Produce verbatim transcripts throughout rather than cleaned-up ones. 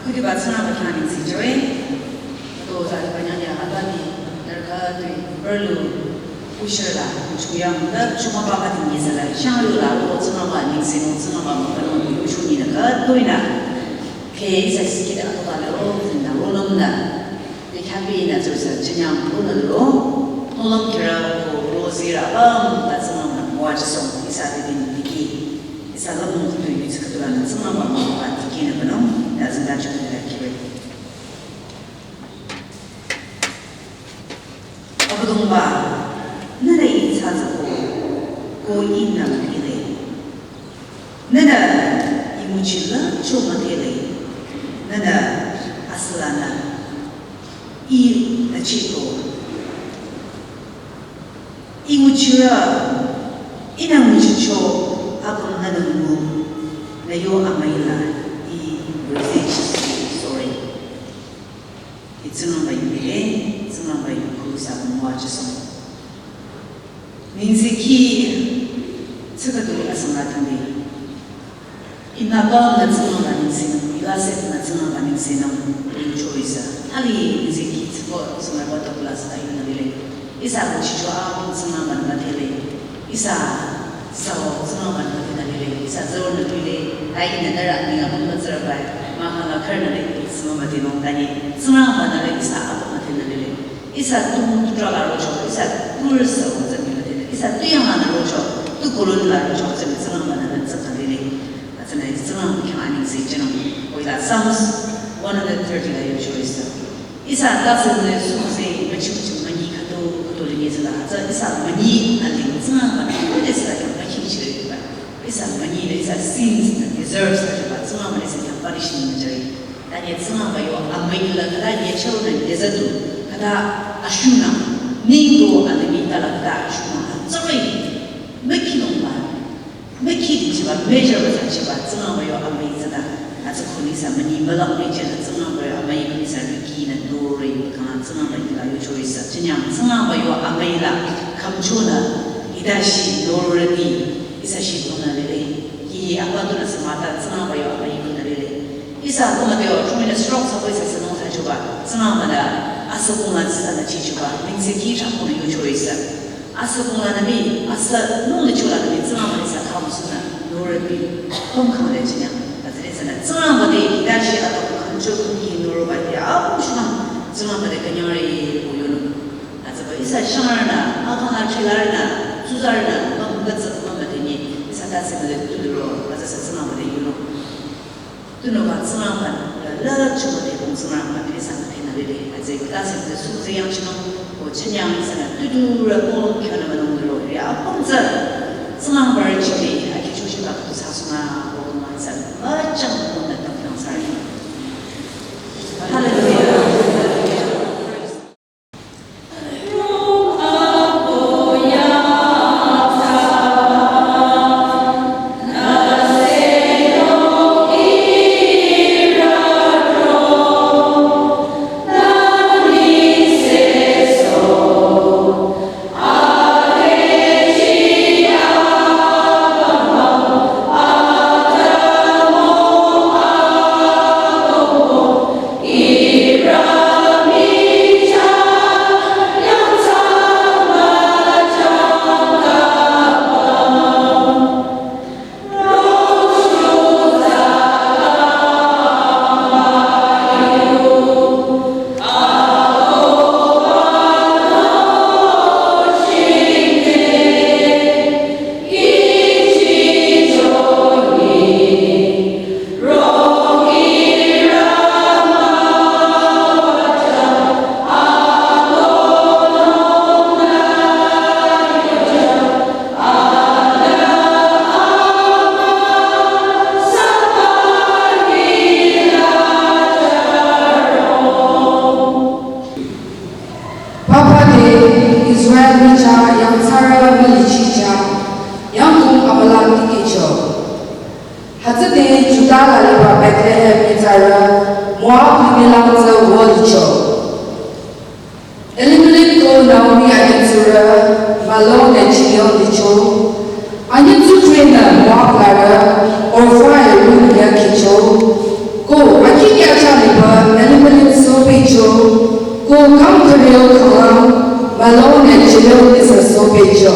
Khüdiba Tsingrangba khyang nengse jüre. Ato za banyang ya abami, nührü khütoi, berlu, ushirla, chuyang, da chuma ba ka tingi sala, shang lu la, lo Tsingrangba nengse nung, Tsingrangba mükünung, yu chuni na khütoi na. Ke, isa sikit ato ka lo, zinda, lo nung na. Te khyang bi na zo sa, chanyang, lo na lo. Nolam kira, ko, lo zira, bam, ba Tsingrangba, wa jisong, isa de din, diki. Isa lümlong khüdu yu tsü khüdu la nü Tsingrangba müküba dikehnü banung, ya zengda chukü la kire. Abüdongba, nühnü ih thsatsüko, ko ihnü müdhele. Nühnü ih nguchi la cho müdhele. Nühnü asülanü ihnü chiko. Ih nguchirü, ihnü nguchicho, apüm nü nungu, nü yo amüila, ih yuzengshi, sorry. Ih Tsingrangba yu bile, Tsingrangba yu kusa mwa jisong. Nengsekhi, tsükadu asang la tangde. Ihnü apüm nü Tsingrangba nengsenung, ih la sep nü Tsingrangba nengsenung, ring choice. Thali nengsekhi tsüko Tsingrangba tokla sa yu nü lile. Ihsa nguchicho apüm Tsingrangba nü müdhele. Ihsa sao Tsingrangba nü müdhele lile. Ihsa zero nü lile. Ai nü nührü neng apüm mütsürü bai. Mahkhang la khürü nü le Tsingrangba müdhenung tanye. Tsingrangba nü le ihsa apüm müdhele lile. Ihsa tu mutu la rocho, ihsa tu rüsa wazemi la tene, ihsa tu yang la rocho, tu kolon la rocho, wazemi Tsingrangba nü nü tsaka lile. Atsana Tsingrangba khyang anengse jünung. Oida Psalms one hundred thirty la yocho ihsa. Ihsa ta se ne su se, machi machi mani kato, kato le ne sala. Atsa ihsa mani aling Tsingrangba nü, kode sala khyang machi chire ba. Ihsa mani le, ihsa sins nü, deserves nü ba, Tsingrangba nü ihsa khyang punishment nü jüre. Tanye Tsingrangba yo amüi la khüta nyechao nü nyezadu, khüta ashunü, ningdo alimi tala khüta ashunü, atsaroi, mükhinungba, mükhi di chiba, measure ba sa chiba, Tsingrangba yo amüi zada, atsa khuni sa mani, mülang meje nü Tsingrangba yo amüi khuni sa riki nü dore, khang Tsingrangba yo la yocho ihsa, chinyang Tsingrangba yo amüi la, khamcho nü, ida shi dore di, ihsa shi dona lile, ki apa tu nü samata Tsingrangba yo amüi khuni lile. Ihsa kuma teo, chungi nü stroke sa koi sa sünung sa chuba, Tsingrangba nü, asü kuma tsisa nü chi chuba, nengsekhi chakko nü yocho ihsa. Asü kuma nü mi, asü nung nü chula nü mi, Tsingrangba nü ihsa khamu sünü, nore mi, tong khamu le chinya. Atsa le sünü, Tsingrangba nü, ida shi ata khamcho kuni nore ba ya, apu shunang, Tsingrangba nü kanyang re, ko yonung. Atsa ba ihsa shangar nü, akha ha chilar nü, suzar nü, ba mukatsa kuma ma teni, ihsa ta se le tu ro, atsa sa Tsingrangba nü yonung. Tunüo ba Tsingrangba la, la chuma de kong Tsingrangba de sa de na de de. Atse ka se de su ze yang chinung, ko chen yang sa na tu du ra ko kyo na ma nung ro ya pong za. Tsingrangba ri chi de, a ki chu shi ba ku sa su na ko ma sa. Ma chang ko na tam tam sa ri. Hallelujah. Papa de Israel michah yangthsarü mülichichah, yangkong amüla tikehcho. Hütsüde Juda la liba Bethlehem nyitsarü Moab limih lang tsü wülicho. Elimelek ko Naomi anyütsurü Mahlon-e chiyong licho. Anyütsu trenü Moab larü Orpah-e runü yakehcho. Ko akikya chah Ko kam khürü-o khülang, mülung nü chilo ihsa sopecho.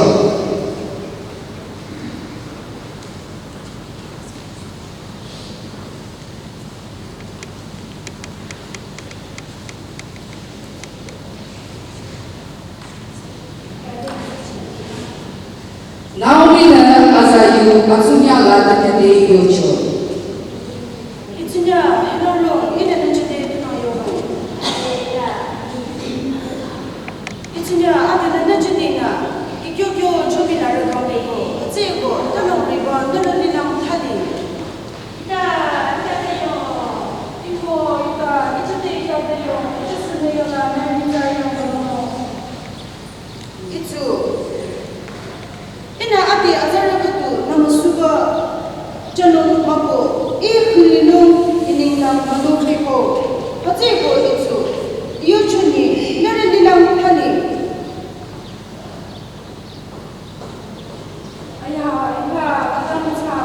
Naomi-nü aza yu atsunya la tütüde yocho. Itsunya, hello, ihnü nü chide tunü yoba. Itsunya, abi nü nü chide nü, ikyo kyo chobi la rü kambeko, tseko, tano riba, nü nü nilang thali. Ita, ita teyo. Iko, ita, ita te, ita teyo. Ita sene yola, nü ita yo no. Itsu. Ihnü abi azarü khüdu nümüsuba jünung mako, ih khülinung iningnang mülung biko. Hütsüeko itsu. Yochoni, nührü nilang thali. Aya, ila, atamsa.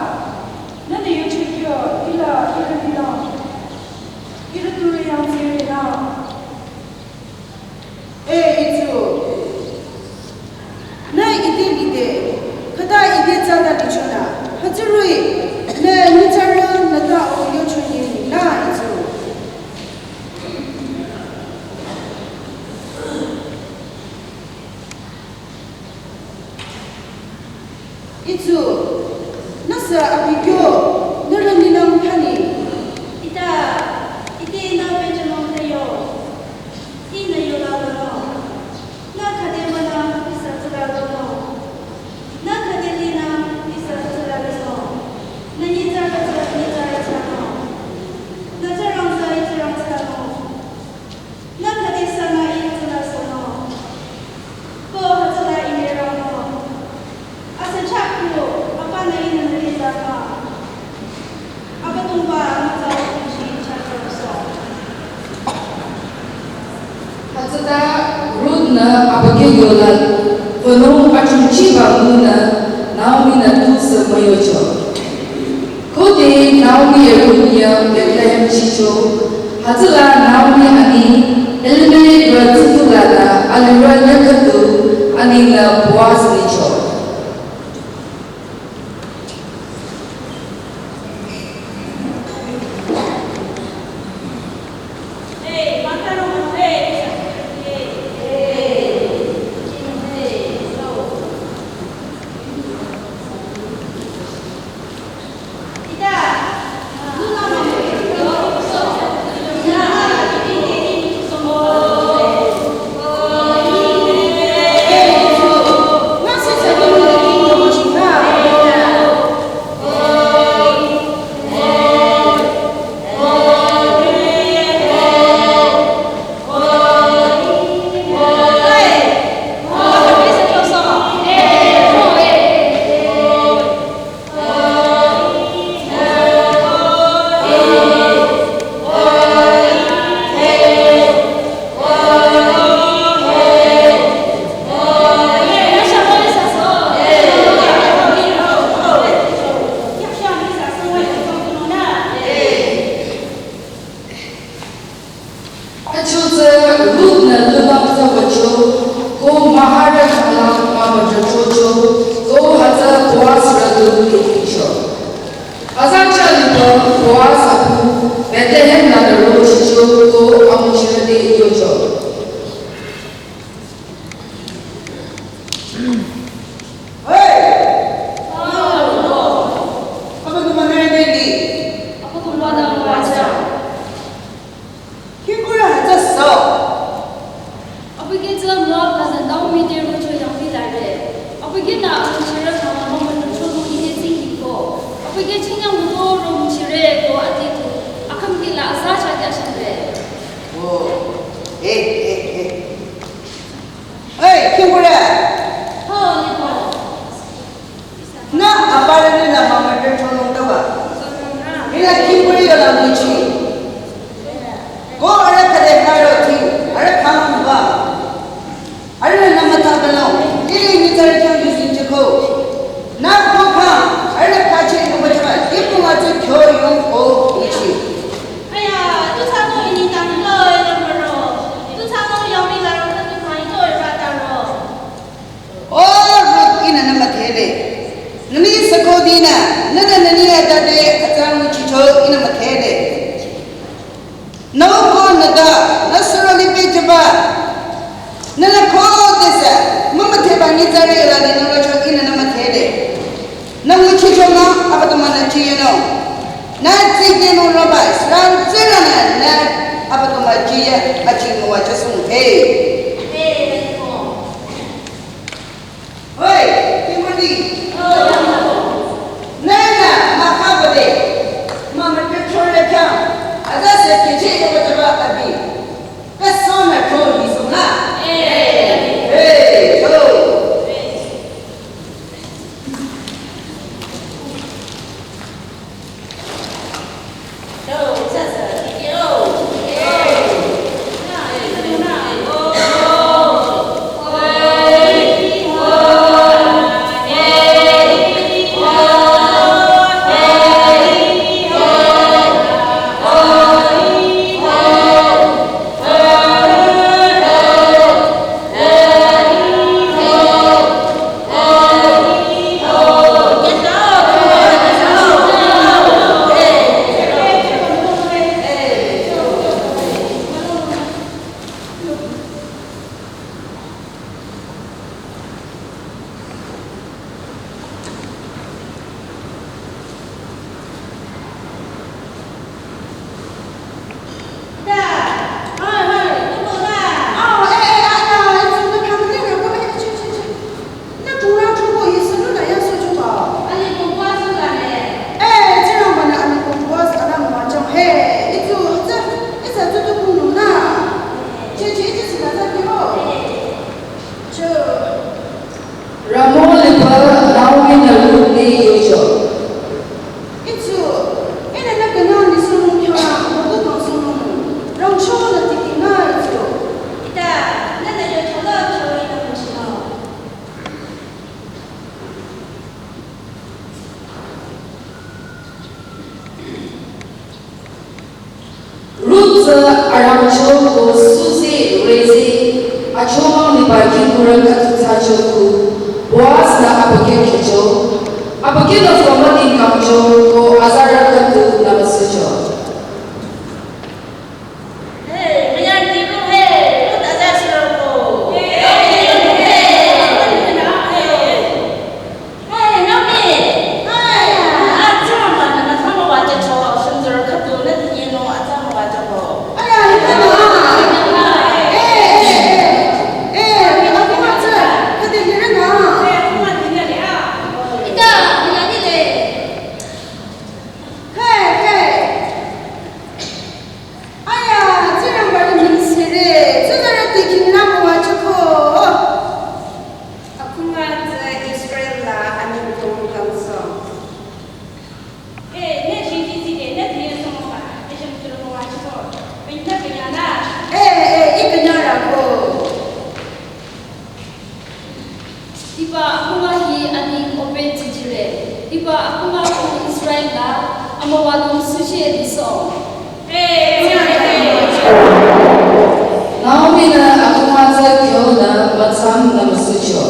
Nühnü yochikyo, ila, ila, ila. Ila turi yang sirila. Eh, itsu. Nü ite lide. Khüta ite tsada lichona. Hütsürui. Nü nitsarü nüta o yochoni la itsu. Itsu, nüsü abi kyo, nührü nilang thali. Ita, ite nü peche mong teyo. Ihnü yola dono. Nü khüde müla, ihsa tsüla dono. Nü khüde lina, ihsa tsüla dono. Nü nyitsarü tsü, nyitsarü tsü no. Nü tsürang tsü, nyitsarü tsü no. Nü khüde sünü ih tsüla sünü. Ko hütsüla ih rang no. Asa chah ko, apa nü ihnü nü ih zah ma. Abüdongba nü zah o kuchi chah ko so. Hütsüta Ruth-nü abükyü yola, fünung achungchiba ngunü Naomi-nü tusü müyocho. Khode Naomi-e Ruth ya Bethlehem chicho, hütsüla Naomi ani Elimelek rü tsütula nü alirü nyükhüdu ani nü Boaz licho. Achotsü Ruth-nü lümang tsü wücho, ko Maharashtra la mama jüchocho, ko hütsü Boaz rü du kehcho. Aza chah liba Boaz apu Bethlehem la nü rochicho, ko amüchirü te yocho. Hey! Abüdongba nührü te li. Abüdongba nührü te li. Khingkurü hütsü sü. Abükyü tsü Moab la nü Naomi te rocho yangpi lare. Abükyünü amüchirü khyang mama nü chonung ite tsingdhingko. Abükyü chinyang müto romuchire ko ati tu. Akhümkhi la aza chah te ashangre. Oh. Eh, eh, eh. Hey, khingkurü. Ho, niko. Nü aparü nü mama te chonung taba. Nila khingkurü yola müchi. Ko arüh khüde kharo thi, arüh khang ba. Arühnü nü mütha bano, ili nyitsarü khyang yuzeng chiko. Nü ko khang, arüh khache nü mütha, ipu mütha kyo yong ko ichi. Aya, tu sa ko ini tang lo, ina maro. Tu sa Nühnü nüni atade atsa nguchicho ihnü müdhele. Nü ko nüta, nü suro lipi jüba. Nühnü khodesü mümüdheba nyitsarü la di nü rocho ihnü nü müdhele. Nü nguchicho nü Abüdongba-nü jiyünung. Nü tsikehnung roba, Israel tsingrang-nü nü Abüdongba jiyü aching müwajüsung he. Hoi, Timothy. Nühnü mükapade, mümüdhe chore khyang, atsa se kihchi yoba jüba abi. Kasonü cho hisung ha. Hey, cho. Ramo liba Naomi-nü Ruth te yocho. Itsu, ihnü nü künyangnü sünung kyo, nü kukang sünung. Rangchonü tikina itsu. Ita, nühnü yocho la cho ihnü müchino. Ruth tsü arangcho ko suse rüze achomang liba khingkurü khüdu thsacho ko Boaz-nü abükyü khyücho, abükyünü ko müding kangcho ko azarü khüdu nümüsucho. Hey, müyang kiru hey, Ruth azarü süroko. Hey, Naomi. Hey, atsa mama nü atsa müwajücho, shümtsurü khüdu nü tinyenung atsa müwajüko. Aya, ita na. Eh, eh, eh, eh, ita na. Ita, ita ni le. Hey, hey. Aya, Tsingrangba-nü nengsekre, tsuzarüti khingnü müwajüko. Akhunga tsü Israel la anengdong kangsoh. Eh, ne shingki tsike, ne tiye songba, ne shingki müwajüko. Penta kenya na. Eh, eh, i kenya rako. Hiba akhunga hi ani Obed tsijire. Hiba akhunga ko Israel la amüwanung suje lisoh. Naomi-nü akhunga tsü kyonü mütsanü müsucho.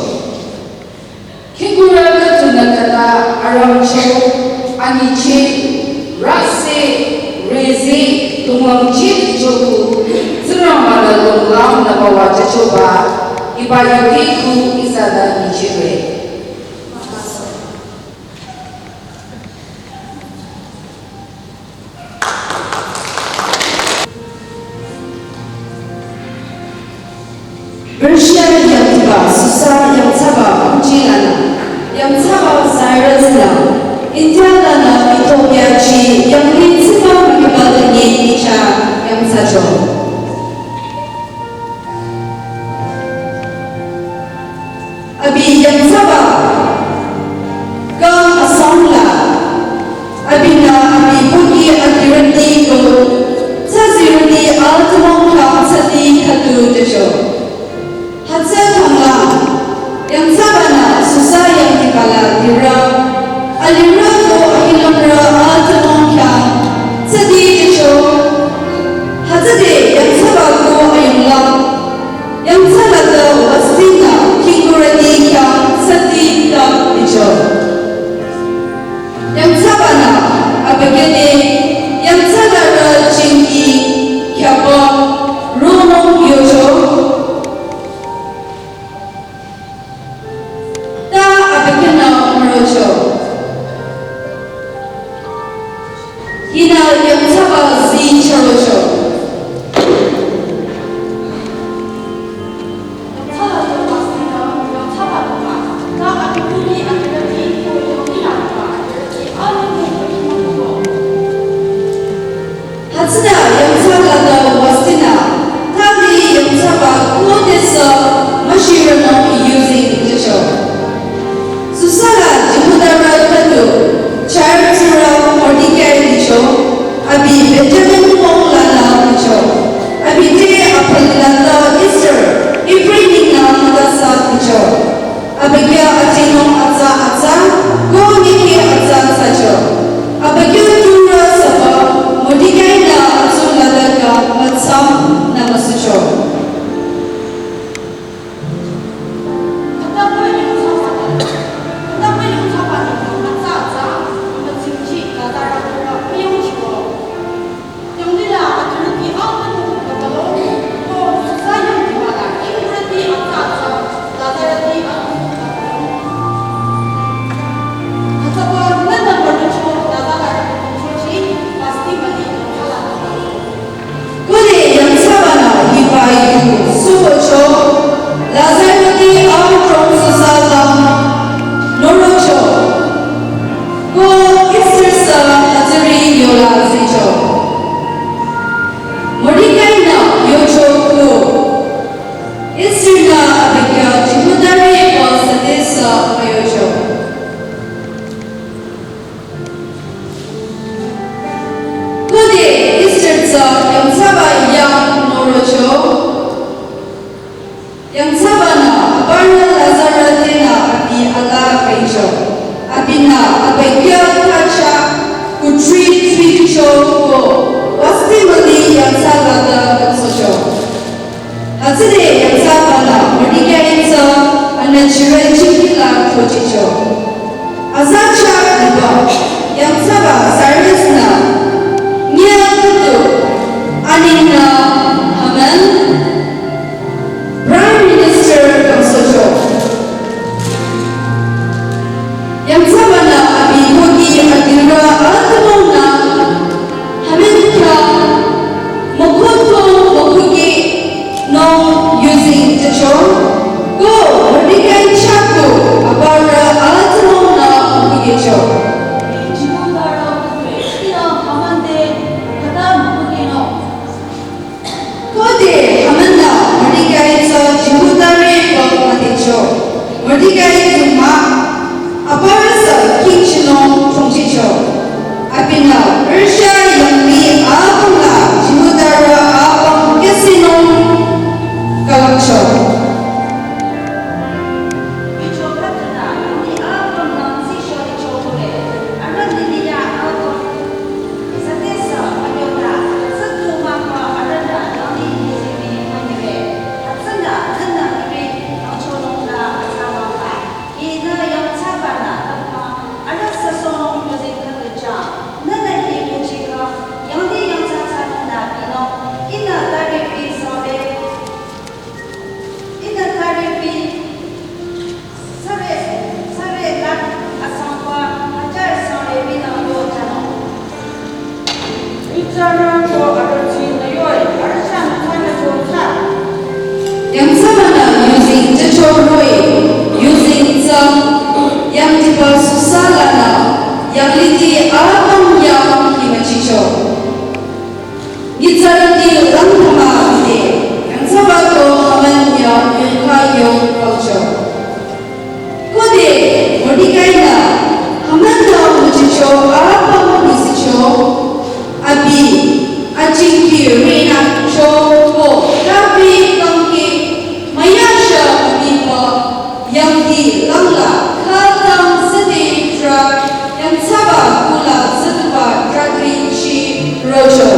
Khingkurü khüdunü khüta arangcho, anyicheh, rase, rüze, dongwangcheh licho ko, Tsingrangba-nü longlangnü müwajüchoba, hiba yuki ko ihsanü nyichehre. Persia yangdiba Susa yangthsaba amüji lanü, yangthsaba Cyrus la, India lanü Ethiopia chi yangli tsüba müküba lünyi icha yangthsacho. Abi yangthsaba kang asang la, abinü abi pohki adirüti ko, tsazirüti atümung khyang tsati khüdu jücho. Hütsü khanglang, yangthsabanü Susa yangdiba la lirü, alirü ko ahilangrü atümung khyang tsati jücho. Hütsüde yangthsaba ko ayunglang, yangthsaba te Vasti nü khingkurüti khyang tsati ta licho. Yangthsabanü yuzeng jücho roh-i, yuzeng tsü yangdiba Susa lanü yangliti apüm yang hi müchicho. Nyitsarüti langthama te, yangthsaba ko Haman ya yongkha yong pangcho. Khode Mordekai-nü Haman-nü nguchicho apüm ngusicho, abi ajingki rühnü cho ko tabi kangki müyasha abiba yangdi langla khütang sede tra yangthsaba kula züduba tra dri shi rocho.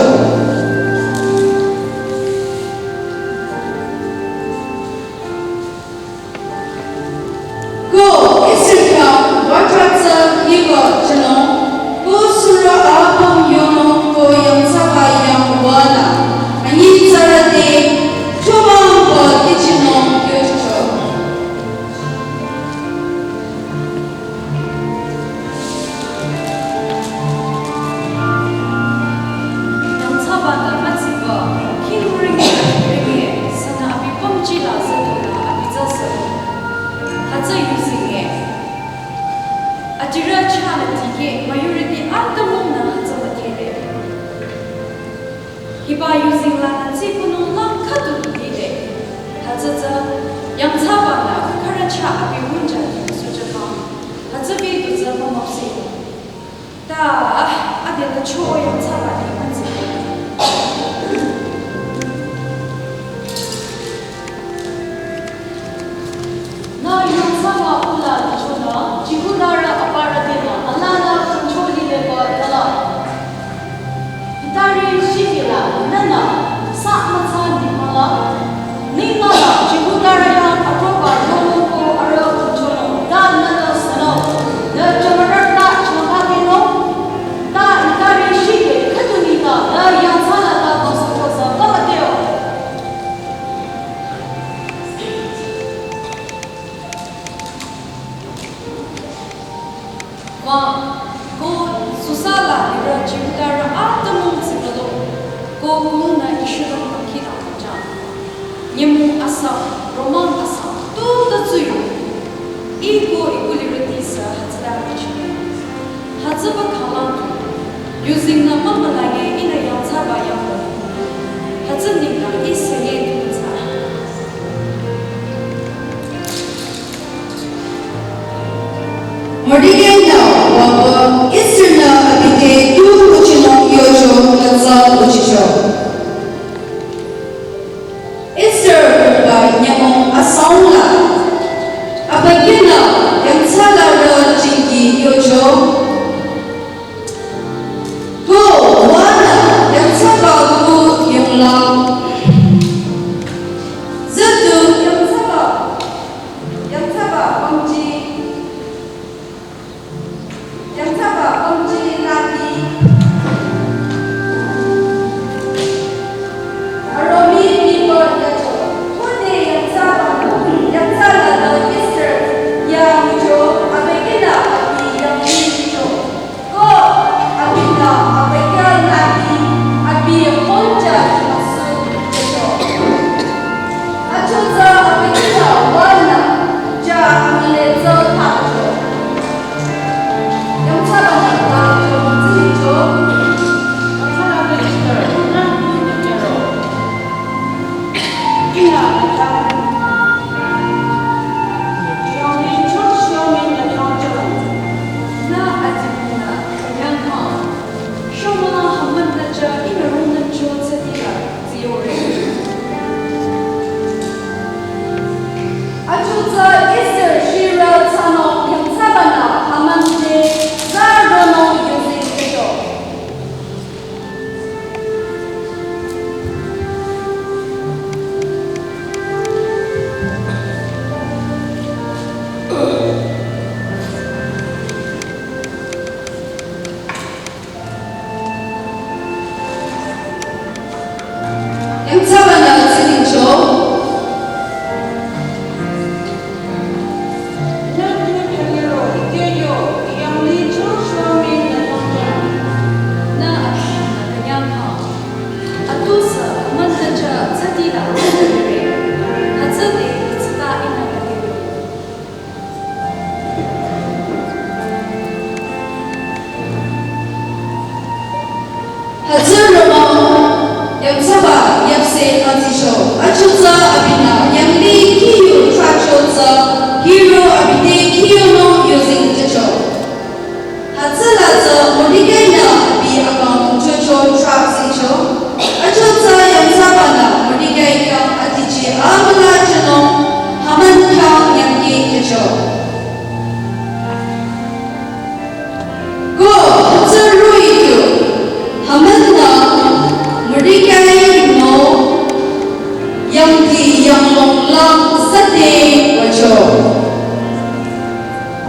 Ko Esther khyang watra tsü hiba jünung, ko suro apüm yonung ko yangthsaba yang wanü, anyi tsarü te, chomang ba kichinung yocho. Yangthsabanü mütsiba, khingring rege, sünü abi pümji la züdunü abi tsü sü. Hütsü yuzeng-e. Ajirü chahnü tikeh, müyurüti atümungnü hütsü müdhele. Hiba yuzeng lanü tsikunung lang khüdu lile. Hütsü tsü yangthsabanü khürü chah abi wünja sujaba. Hütsübi du tsü mümüpse. Ta, adelü cho yangthsaba ni mütsi. Nü yangthsaba kula lichonü, Jihudarü aparü tenü, alala control lileba tala. Hitari shikela, nünü, sa mütsa nipala, ningala, Jihudarü yang atroba yonung ko arüh control, ta nünü sünü, nü jamarat ta chonta kino, ta hitari shike, khüdu nita, nü yangthsala ta bangsa kosa, kamateo. Wa, ko Susa la lirü Jihudarü atümung tsibüdo, ko kunungnü ishurang akhi la kuja. Nyümong asa, romang asa, tu ta tsuyu. Ih ko ih kulirüti sü hütsüta kuchi. Hütsüba khalang tu, yuzeng nü mümülange ihnü yangthsaba yangba. Hütsü nengdang ih sünye tu mütsa. Mordekai-nü wüba Esther-nü abi te tu nguchinung yocho hütsü nguchicho. Esther wüba nyümong asaung la, abükyünü yangthsala rü jingki yocho. Ko, wa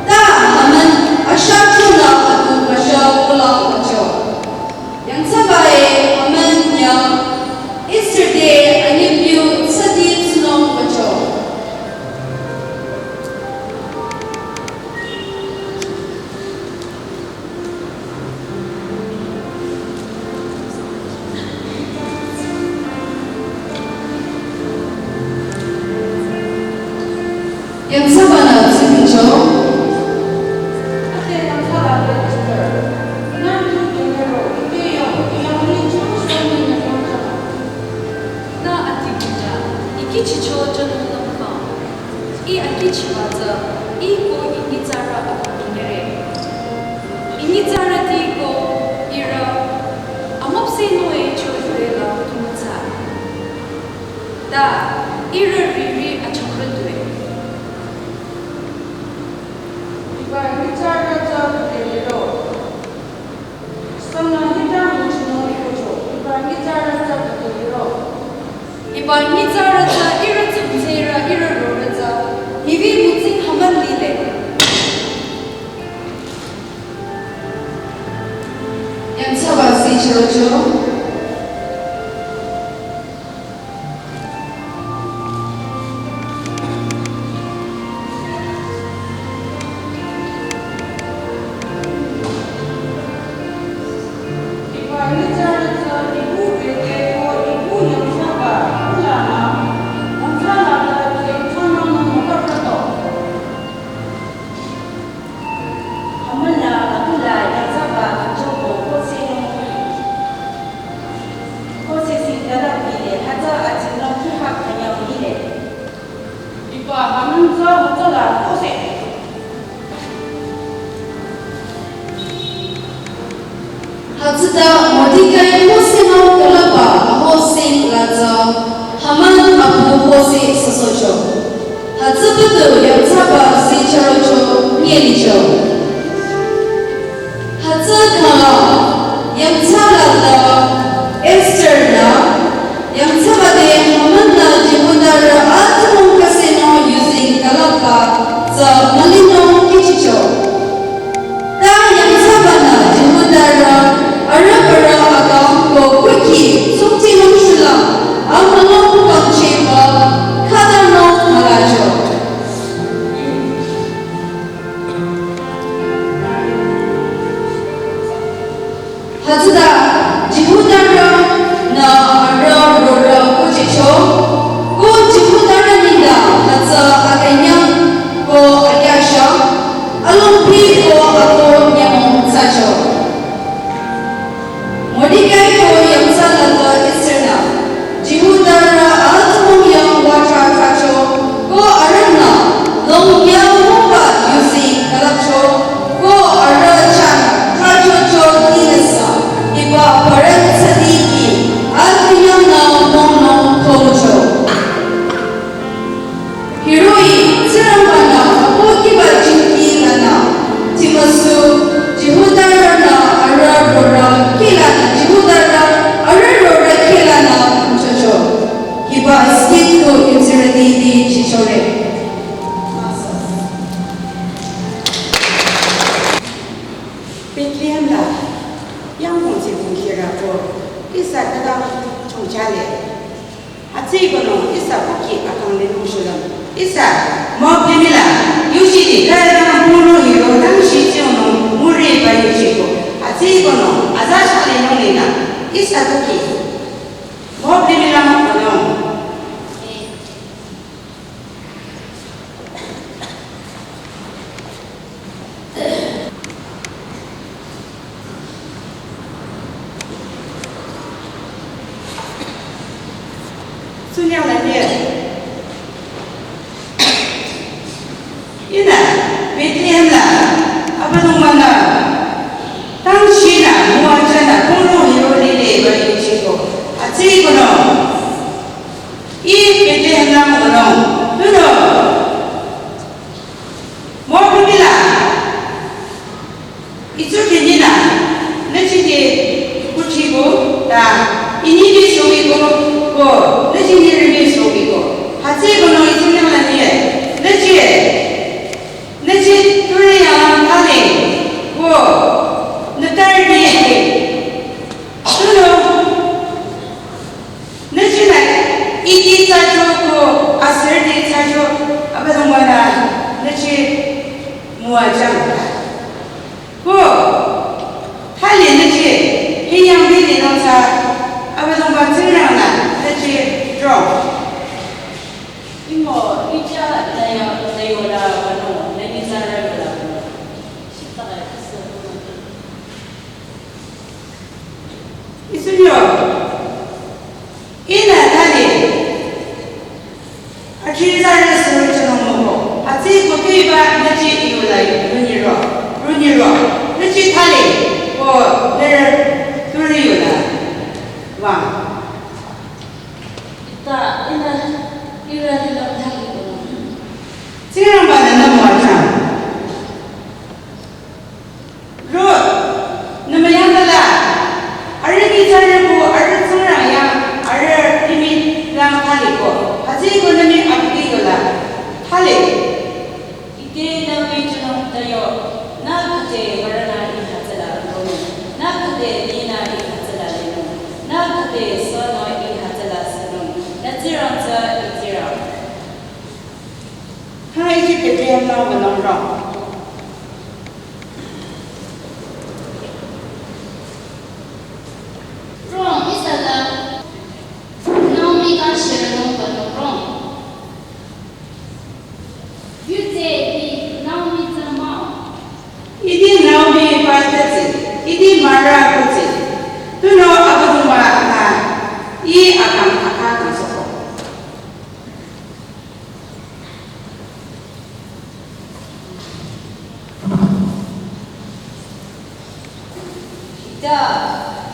Ta Haman ashah chonü atu kasha kola kacho. Yangthsabae Haman ya Esther te anyipiu tsadi tsunung kacho. Yangthsabanü tsingdhingcho. Ate yangthsaba Esther, nang tu dengero, ite yo, yang ni chang shang ni na yangthsa. Nü ati bula, ikichicho chonung lümka. I akichiba tsü, i ko inyitsarü akoh nyire. Inyitsarüti ko ihrü amüpseh noe cho yurela tumütsa. Ta ihrü riri achokhrütue. Hiba inyitsarü tsü kudeliro. Sünü hita nguchinung likocho, hiba inyitsarü tsü kudeliro. Hiba inyitsarü tsü ihrü tsümtserü ihrü rorü tsü, hibi mütsing Haman lile. Yangthsaba sichirocho. Haman-nü abila yangthsaba achoko kose nung, kose si darap lile, hütsü atsinglang kihak kanyang lile. Hiba Haman tsü hütsüla kose. Hütsüta Mordekai Mosenü külüpba akoh sing la tsü Haman apu kose süsohcho. Hütsübüdu yangthsaba sichirocho nyelicho. Hütsü khala yangthsaba la Esther-nü yangthsaba te Haman-nü Jihudarü atümung kase nung yuzeng külüpba tsü mülinung kihchicho. Ta yangthsabanü Jihudarü arübarü akang ko kuki tsungtinung shula amülung pangchehba khatanung mülacho. Hütsüta Jihudarünü arüh rorüh kuchicho, ko Jihudarü nengdang hütsü akünyang ko akyahshang, alongpi ko akoh nyümong thsacho. Mordekai ko yangthsaba la Esther-nü Jihudarü atümung yang watra thracho, ko arühnü longya mongba yusi külüpcho, ko arüh chahnü thrachocho dinüsü, hiba parang tsadi ki akünyangnü mongnung thongcho. Hiroh-i Tsingrangba-nü akohkiba jingki lanü, timüsu Jihudarünü arüh rorüh kihlanü Jihudarü arüh rorüh kihlanü amchocho. Hiba skit ko yuzirüti di chichore. Bethlehem la yangkong tsibong kira ko ihsa khütang chongchale. Hütsüeko nung ihsa kuki akang linung shulüm. Ihsa Moab limih la yushiti kaya dang pungro hiro dangshi tsiu nung muri ba yuchiko. Hütsüeko nung aza shakli nung lina. Ihsa kuki Moab limih la moko nung. Tsunyang la nye. Ihnü Bethlehem la abüdongba-nü tangchinü müwajünü pungro hiro lile ba yuchiko. Hütsüeko nung. Ih Bethlehem la moko nung. Tunüo. Moab limih la. Itsu khenyinü, nüchide kuchigo, ta, inyibi sogigo, ko, nüchi nyiribi sogigo. Hütsüeko nung itsu nyang la nye, nüchi, Iti thsacho ko asürüti thsacho Abüdongba-nü nüchi müwajang. Ko thali nüchi hiyang bili nangsa Abüdongba Tsingrang-nü nüchi drong. Imo, icha nüyo, nüyola wano, nünyitsarü yola wano. Shitsa ka kasa. Isunyo, ihnü thali, achi zarü sürü chanung moko, atsü ko tuiba nüchi iyola runiro, runiro, nüchi thali, ko nührü turi yola, wang. Ita, ihnü, ihrü lila thali kono. Tsingrangba-nü nü müwajang. Ruth, nü müyangkala, arüh nyitsarü ko arüh Tsingrang yang, arüh limih lang thali ko, hütsü ko nü mii abükyü yola, thali. Ite Naomi chonung tayo, nü khüde würonü ih hütsüla ronung, nü khüde linü ih hütsüla linung, nü khüde sohnü ih hütsüla sohnung, nü Tsingrang tsü ih Tsingrang. Ha iji Bethlehem nü wünung rong. Rong, ihsala Naomi kang shirünung wünung rong. Yutse ih Naomi tsü mah-o. Iti Naomi pa tütsi, iti Mara kutsi. Tunüo Abüdongba-nü ih akang akha kangsohko. Ita,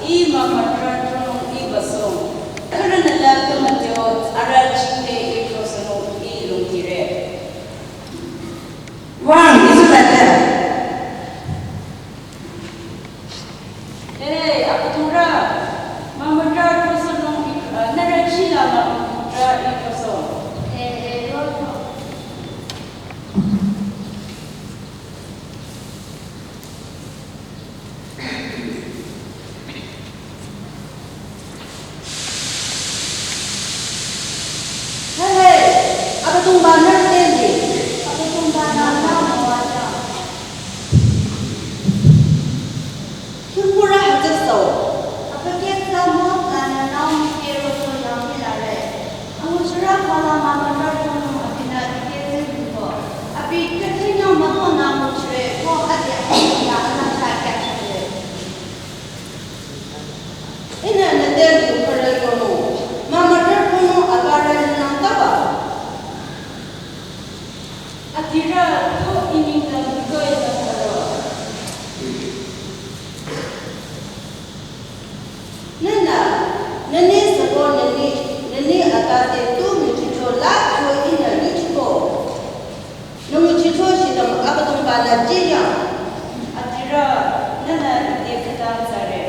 ih mama trah tronung ih basong. Khürünü la kümüteo arüh chingde ih trosohnung ih longtire. Wang, isu lade. Hey, Abüdongba, mama trah trosohnung ih, uh, nührü chila mama trah ih trosoh. Hey, hey, trosoh. Hey, hey, Abüdongba-nü tende, Abüdongba-nü nü müwajang. Khürü hütsü sü-o. Abükyü tsü Moab lanü Naomi te rocho yangkilare. Anguchirü khala mama trah tronung abinü dikeh tsingdhingko. Abi kyathsinyang mütonü anguchire ko ade anguchirü anü thsa kyachire. Ihnü nüte yu khürü yonung, mama trah tronung abarü nengdang taba. Adirü, ko ih nengdang ko ih nengdang ro. Nühnü, nüni süko nüni, nüni ata te tu nguchicho la cho ihnü yuchiko. Nü nguchicho shilüm Abüdongba-nü jiyang. Adirü, nühnü ite khütang thsare.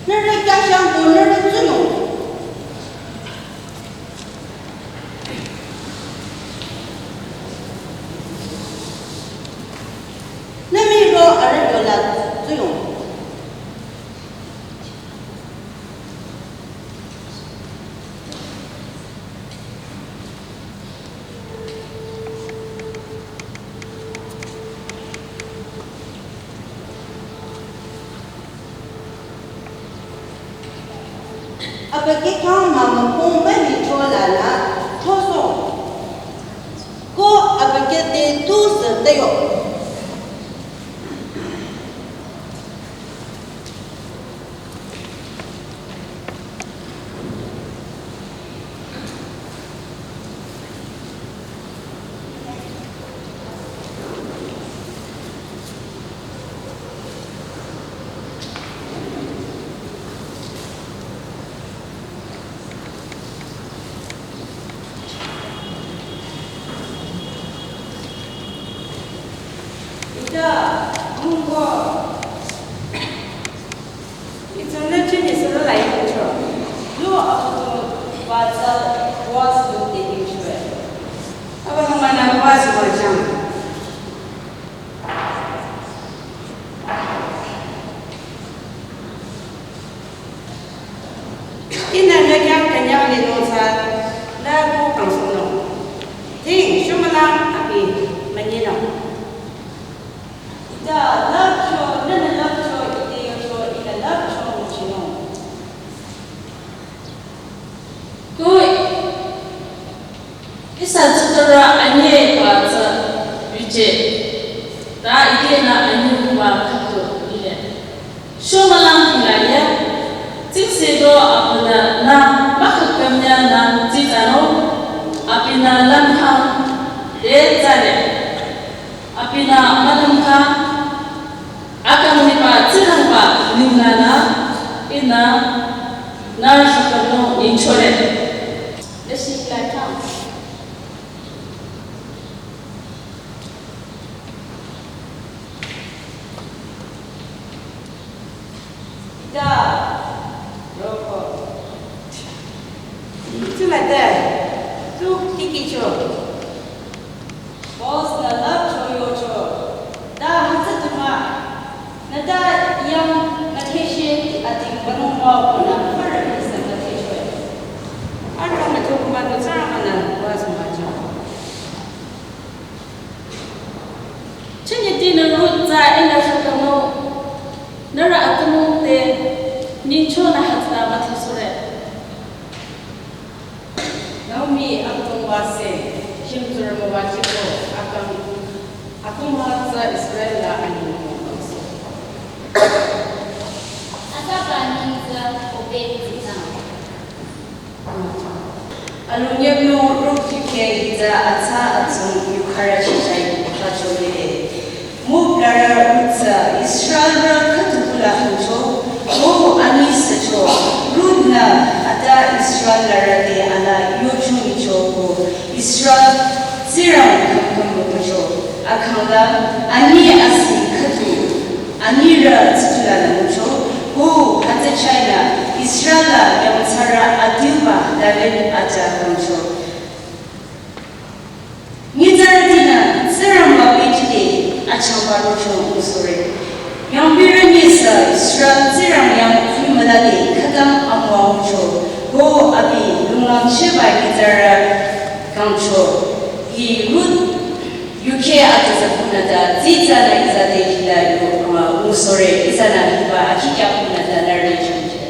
Nührü kyashang ko nührü tsunung. Nü mii ro arüh yola tsunung. Abükyü khyang mümükong mülicho lanü thosong. Ko abükyü te tusü teyo. Ita, mungko. Itsünü chini sürü la yingcho. Lu aputu batsal Boaz lu te yingcho. Aba mama na Boaz wajang. Ihnü nü khyang künyang linung tsü, la ku kangsohnung. Ting, shomülang abi münyinung. Ita love cho, nünü love cho, ite yocho, ila love cho nguchinung. Ko ihsa tsuturü anyüba tsü yuje, ta ite nü anyüba khüdu lile. Shomülang hila ya, tsingse do abinü nü mahkhang kümya nü tsitsanung, abinü langhang de tsare. Abinü mülümkha, akang niba Tsingrangba ninglanü, ihnü nührü shokhanung ningchore. Lesi la kang. Ita, roko. Tsumete, tu tikicho. Boss nü love cho yocho. Ta hütsü tuma. Nü ta yang nü teshe ating banung mao ko nü fara bisa nü teshe. Arang nü to kuma to tsara mana was macho. Chinyi ti nü Ruth tsü ihnü shokhanung. Nührü atümung te ningcho nü hütsüta müthesore. Naomi atümung wase, shimtsurü müwajiko, akang, akang hütsü Israel la anyümo amso. Asa ba ningza Obed zinang. Alungyapnung Ruth yukheh hitsü atsa atsung yukharü chichai khacho lile. Moab larü Ruth tsü Israelrü khüdu kula hangcho, ko ani sücho, Ruth-nü ata Israel larü te ala yochungicho ko Israel Tsingrang khamkham mükocho, akhangla ani asi khüdu, anirü tsitula la ngucho, ko hütsü chahnü Israel la yangthsarü adiuba David aja kangcho. Nyitsarütinü Tsingrangba pehjide achangba rocho ngusohre. Yangpirü nyisü Israel Tsingrang yang himülade khütang amüwa ngucho, ko abi lunglang cheba nyitsarü kangcho. Hi Ruth yukheh atsa punata, tsitsanü ihsa te hila yu ama ngusohre, ihsanü hiba akikya punata nührü chungche.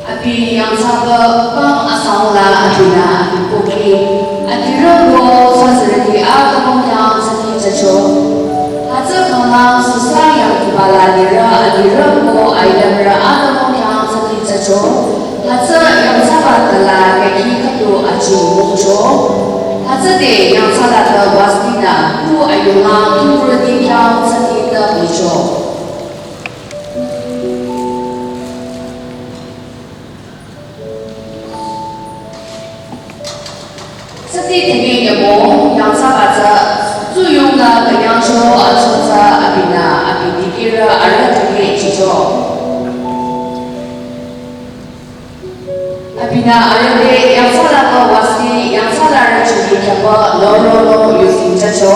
Abi yangthsaba kang asang la abinü abi pohki adirü ko thsazarüti atümung khyang thsaki jücho. Hütsü khanglang Susa yangthsaba la lirü adirü ko ailümrü atümung khyang thsaki jücho. Hütsü yangthsaba tala kaki khüdu aji mungcho. Hütsüde yangthsala ta Vasti-nü tu ayula khingkurüti khyang thsaki ta licho. Thsati thengi yabo yangthsaba tsü tsuyongnü künyangcho atsotsa abinü abi dikehrü arüh thengi chicho. Abinü arüh te yangthsala ko Vasti yangthsalarü chungi khyaba lorolo yusing jücho.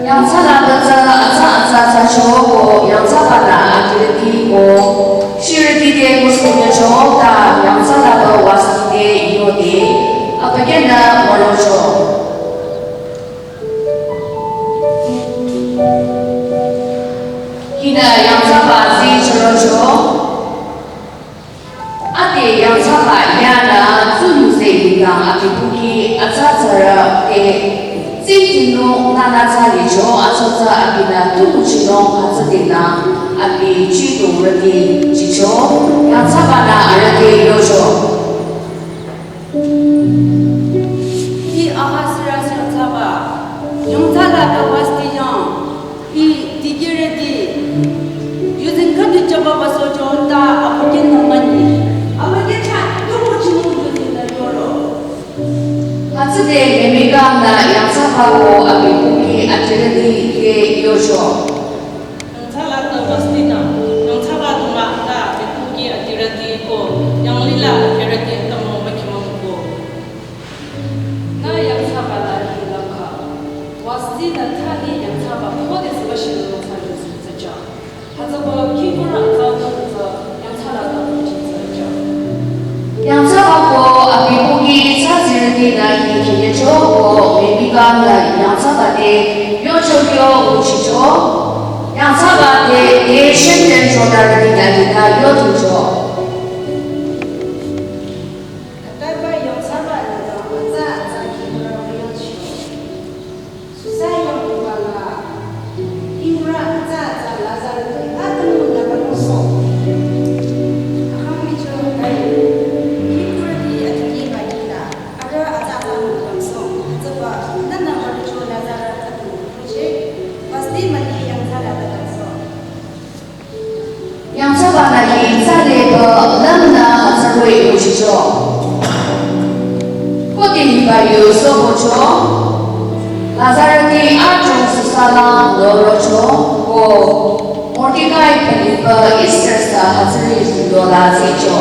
Yangthsala ta tsü atsa atsa thsacho ko yangthsabanü adirüti ko shirüti te musu nyacho ta yangthsala ko Vasti te yode abükyünü mürocho. Hinü yangthsaba zi chürocho. Ade yangthsaba yanü tsuyuse yinang abi pohki atsa tsarü te tsingdhingnung nünü thsa licho atsotsa abinü tu nguchinung hütsüdenü abi chidungrüti chicho. Yangthsabanü arüh te yocho. Hi Ahasuerus yangthsaba, yangthsala ta Vasti yang, hi dikehrüti, yuzeng khüdu jüba basohcho ta abükyünü mani, abükyü chah tu nguchinung yuzeng nü yoro. Hütsüde Memukan-nü yangthsaba ko abi pohki adirüti te yocho. Yangthsala ta Vasti-nü yangthsaba du mah ta abi pohki adirüti ko yanglila adirüti atümung mükhimang ko. Nü yangthsaba la hi lümkha. Vasti-nü thali yangthsaba khode süba shilung thsali sütsücha. Hütsüba khingkurü atsa tsü yangthsala ta nguchi tsücha. Yangthsaba ko abi pohki thsazirütinü hi khinyecho ko Memukan-nü yangthsaba te yocho kyo nguchicho. Yangthsaba te te shenten chotarütinü hinü yotucho. Khütaba yangthsaba nengdang atsa atsa khingkurü müyangchicho. Susa yangthsaba la, khingkurü atsa atsa lazarüti atümung nü mürosoh. Akang micho kai, khingkurüti atikehba kila, arüh atsa atsa nü kangsoh, hütsüba, nünü mürocho lazarü khüdu müroche, Vasti mani yangthsala ta kangsoh. Yangthsabanü hi thsale ba lümnü hütsüroh-i nguchicho. Khode hiba yu sohpücho, lazarüti adrong Susa la lorocho ko Mordekai paliba Ester sü hütsüri lola zicho.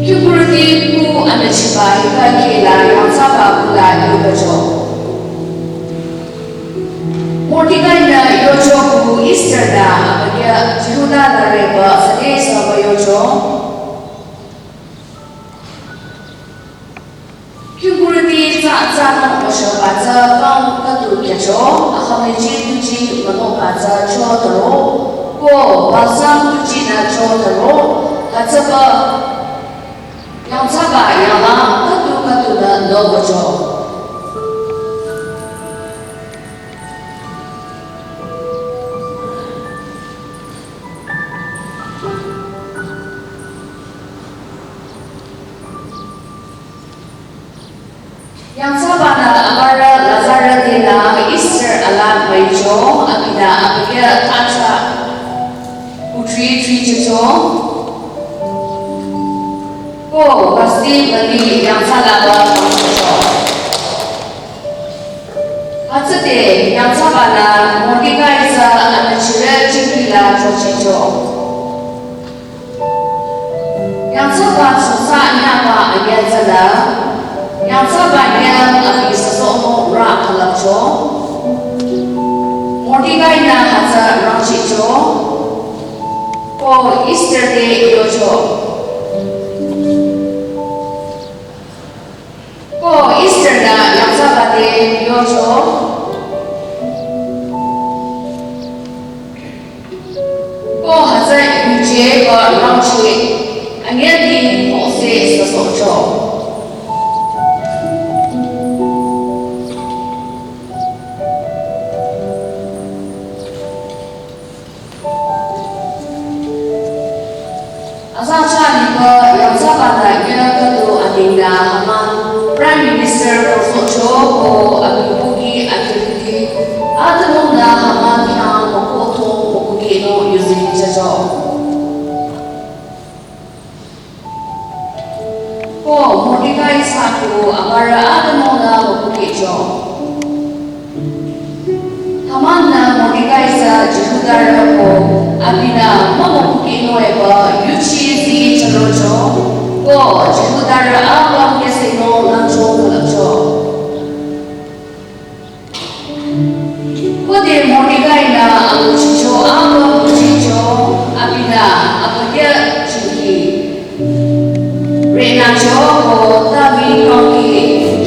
Khingkurüti ku anüchiba hiba kila yangthsaba kula yobacho. Mordekai-nü yocho ko Ester-nü abükyü Jihuda lareba süde sü müyocho. Khingkurüti tsü tsünü müshaba tsü kang khüdu kyacho, akhamlichi tuji münoba tsü chotaro, ko balsam tujinü chotaro, hütsüba yangthsaba yanglang khüdu khüdunü nobacho. Yangthsabanü abarü lazarütinü Ester ala müicho, abinü abükyü thacha kutri trichicho. Ko Vasti mani yangthsalaba kangsohcho. Hütsüde yangthsabanü Mordekai tsü anüchirü jingkila chochicho. Yangthsaba Susa anyüba anyütsüla, yangthsaba nyü abi süsohnung rü külüpcho. Mordekai-nü hütsü rangchicho. Ko Ester te yocho. Ko Ester-nü yangthsaba te yocho. Ko hütsü yuje Eba rangchi, anyadi mose sasocho. Aza chaliba yangthsaba nü nyakadu adingnü Haman Prime Minister ko socho ko abi kuki atiriti atümung nü Haman yang moko thong moko kino yuzeng chacho. Ko Mordekai thsaku abürü atümungnü moko kihcho. Haman-nü Mordekai tsü Jihudarü ko abinü mümoko kihnung eba yuchi zi chürocho. Ko Jihudarü apüm kesenung langchung külüpcho. Khode Mordekai-nü anguchicho, angu anguchicho, abinü abükyü chingki renacho ko David kangki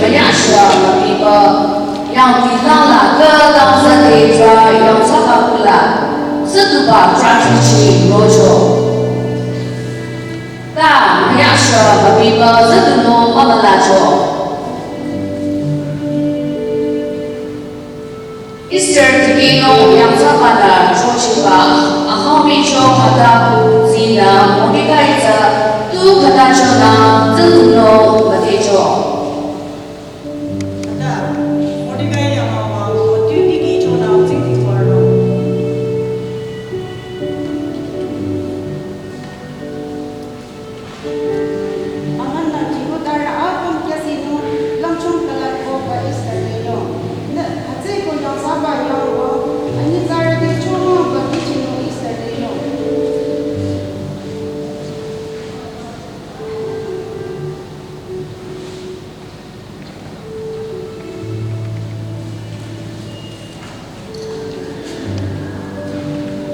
müyasha mübiba yangdi langla küdang zade tra yangthsaba kula züduba tratrichi rocho. Ta müyasha mübiba züdunung mümülacho. Esther tikinung yangthsabanü chochiba ahangmicho khata ku zinü Mordekai tsü tu khata chonü züdunung müdhecho. Khata Mordekai yangmüwa ko tu tiki chonü züdhi warnung. Haman-nü Jihudarü apüm kesenung langchung külüpkoba Esther te yo. Nü hütsüeko yangthsaba yangro, anyitsarüti chonungba kihchinung Esther te yo.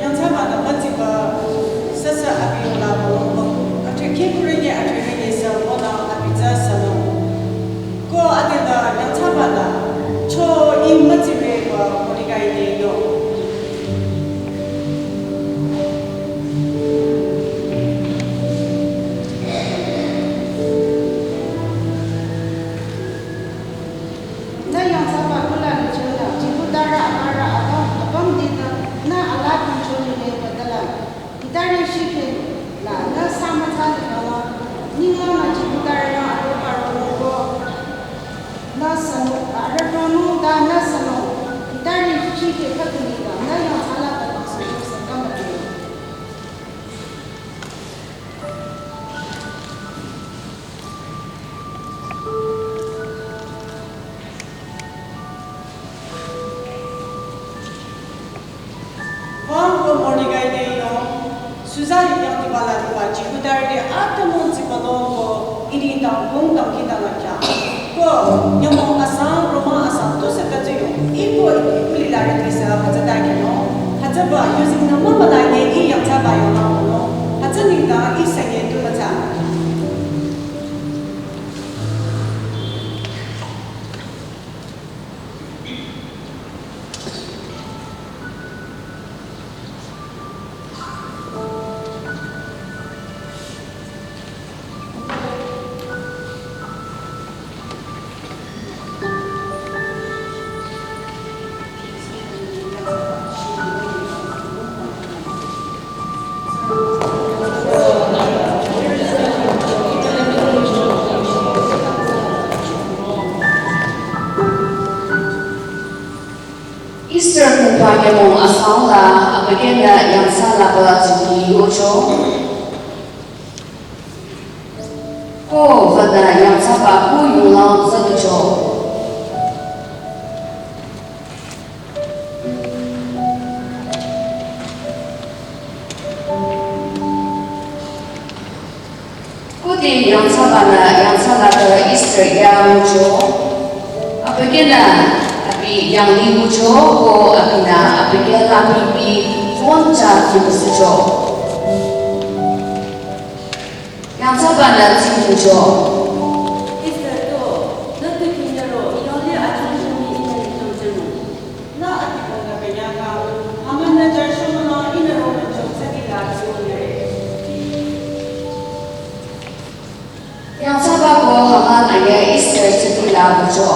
Yangthsabanü mütsiba süsü abi yola balong bang. Athre kikure nye athre nye sü wonü abi tsü sünung. Ko adela yangthsabanü cho i mütsire wa Mordekai te yo. Nü yangthsaba kula lichonü, Jihudarü abürü apüm, apüm dinü, nü alaa kangcho lile badalang. Hitari shikhe la, nü samütsa lile la, ninglang nü Jihudarü yang ato karo nungko, nü sanu, arüh tonung da nü sanu. Hitari shikhe khütuni la, nü yangthsala da nü sanu saka mati. Wang ko Mordekai te yo, Susa yangdiba la diba Jihudarüti atümung tsibalong ko ini tang kung tang kita la kya. Ko nyümong asang, Roma asang, tu se ka tsuyo. Iko iko lila riti se la hütsüta keno. Hütsüba yuzeng nü mümüla nye i yangthsaba yo na mono. Hütsü nengdang i sanye tu mütsa. Esther kuba nyümong asang la abükyünü yangthsalaba züki yocho. Ko vada yangthsaba ku yunglang züducho. Khode yangthsabanü yangthsalaba Esther yang ngucho. Abükyünü abi yang li ngucho ko abinü abükyü la bibi wangcha kibüsücho. Yangthsabanü tsingdhingcho. Esther to, nü tu kinero, yole achang shami ina ni tongchenu. Nü ati kong nü benyaka, Haman nü jar shomala ina ro mancho tsadi la tsingdhingre. Cho.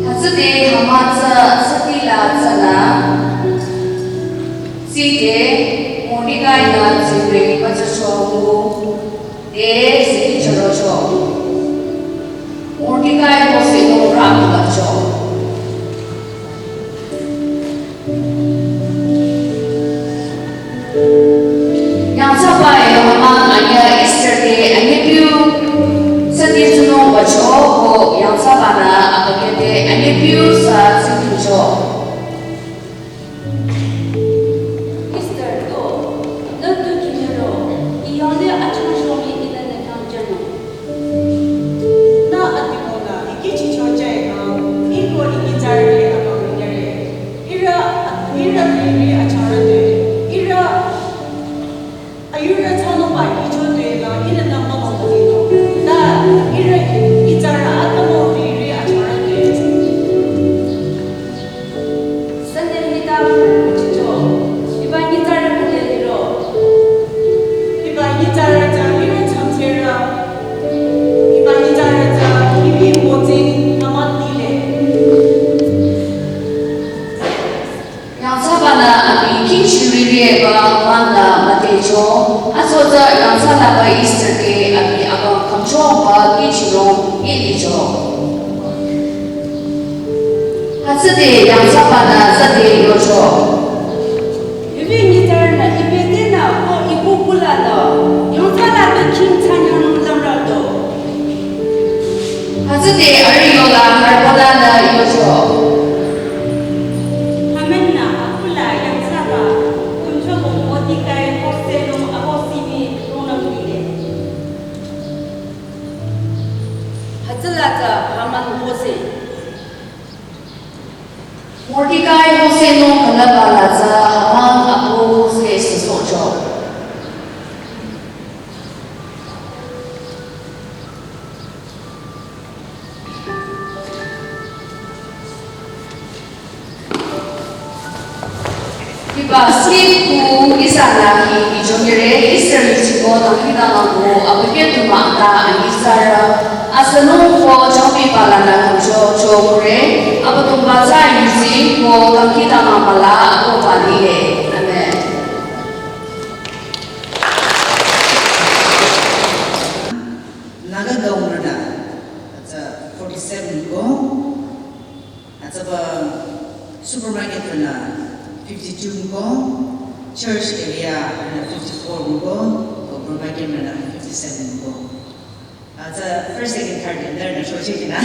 Hütsüde Haman tsü tsüti la tsünü, tside Mordekai-nü tsingre mütsücho ngu, te tsiki chürocho. Mordekai Mosehnü rüpü lüpcho. Yangthsaba-e Haman anyüh Esther te anyüpiu tsüti tsunung wücho ko yangthsabanü abükyü te anyüpiu sü tsingdhingcho. Esther to, nü tu kinero, I yongle achangchomi inü nü khyang jünung. Nü adimonü ikichicho jaiba, iko inyitsarüti abang nyire. Ihrü, ihrü riri acharüti, ihrü ayurü thsanungba ichotila ihrünü mülung mülinung. Ta ihrü nyitsarü atümung riri acharüti. Sünde hita nguchicho, hiba nyitsarü khüde liro. Hiba nyitsarü tsü ihrü changcherü. Hiba nyitsarü tsü hibi motsi Haman lile. Yangthsabanü abi kingchi riri eba Haman la müdhecho, aso tsü yangthsalaba Esther te abi akang khümchoba kingchirong nyilicho. Hütsüde yangthsabanü tsüde yocho. Hibi nyitsarünü ibedenü ko ibu kulanü, yangthsalaba king thsanyanung lümrado. Hütsüde arüh yola Harbonanü yocho. Haman-nü akula yangthsaba, kunchobo Mordekai hosenung abosimi rungnüm lile. Hütsüla tsü Haman hose. Mordekai hosenung külüpba la tsü Haman apu hose süsohcho. Hiba slip ku ihsanü hi ichonyire Esther lichiko dangkhidangnang ko abükyü du mah ta anyitsarü asünung ko chongpiba lanü khümcho cho kure, Abüdongba tsü yuzi ko dangkhidangnangba la akohba lile. Amen. Naga gaonrünü, atsü forty-seven ko, atsüba supermarketrünü fifty-two ko, church arearünü fifty-four ko, ko supermarketrünü fifty-seven ko. Atsü first, second, third, and third nü shochikina.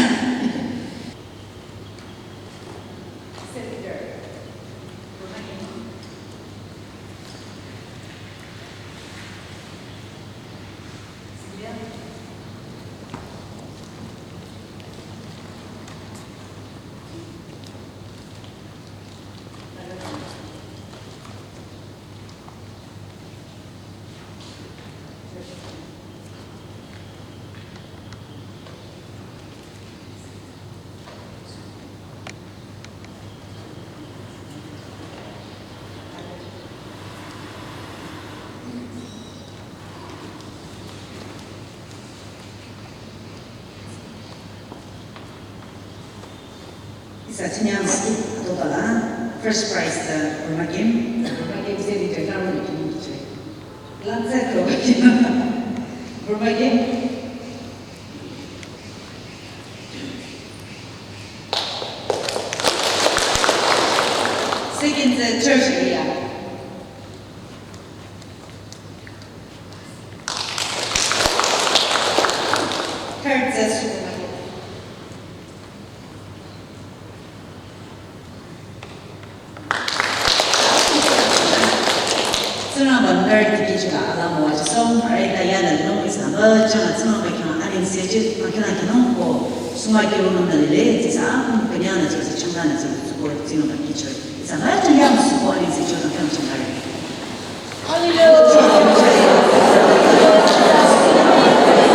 Ihsa chanyang skit atobala, first prize the Burma Game, Burma Game se ni jaka ro ni kini kiche. Lanse to Burma Game. Second the church area. Song arai ta ya la no is number jang a tsima ba kya anin se je ma kya kya no ko suma kyo no na le le ti sa ko kya na so se chang na so ko ti no ba ki choi. Sa ba ta ya su ko anin se jo na kya chang na. Hallelujah.